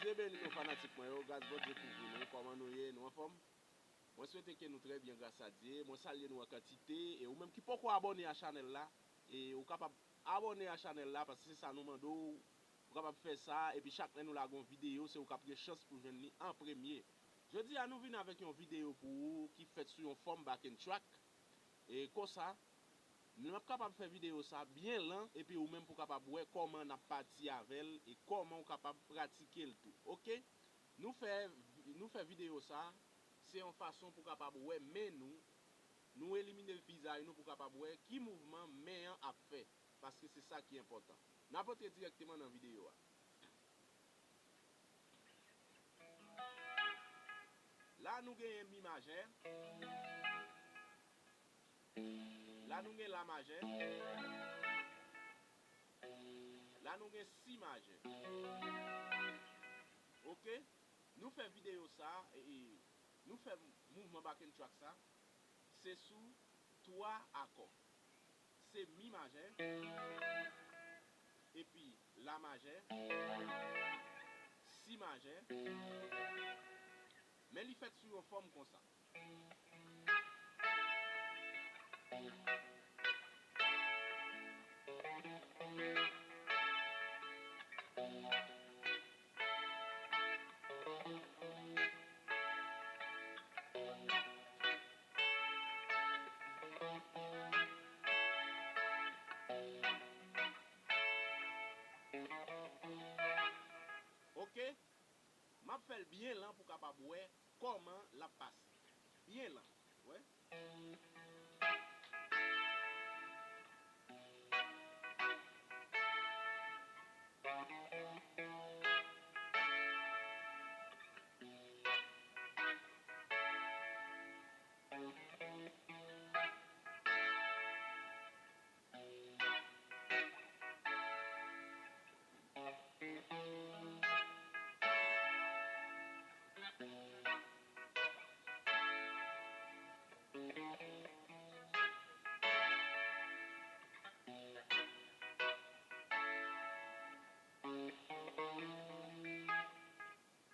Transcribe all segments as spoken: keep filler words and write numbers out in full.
Dye beni nou fanatik mwen yo, gras Bondye kouvri nou, kòman nou ye, nou anfòm? Mwen swete ke nou trè byen gras a Dye, mwen salye nou an kantite, e ou menm ki poko abòne a chanèl la, e ou kapab abòne a chanèl la, paske se sa nou mande w, ou kapab fè sa, epi chak lè nou lage yon videyo, se ou k ap gen chans pou jwenn li an premye. Jodi a nou vin avèk yon videyo pou ou ki fèt sou yon fòm backing track, e konsa, n ap kapab fè videyo sa byen lan, epi ou menm pou kapab wè kòman n ap pati avè l e kòman w kapab pratike l tou. Oke? Nou fè, nou fè videyo sa, se yon fason pou kapab wè men nou, nou elimine vizaj nou pou kapab wè ki mouvman men an ap fè, paske se sa ki enpòtan. N ap antre dirèkteman nan videyo a. La nou genyen mi majè. La nou gen la majè. La nou gen si majè. Oke? Nou fè videyo sa, e, e, nou fè mouvman backing track sa, se sou twa akò. Se mi majè, epi la majè, si majè, men li fèt sou yon fòm konsa. Oke? M ap fè l byen lan pou kapab wè kòman l ap pase. Byen lan. Wè.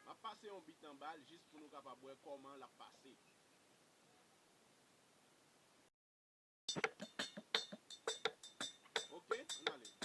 M ap pase yon bit anba l jis pou nou kapab wè kòman l ap pase. Oke, ann ale.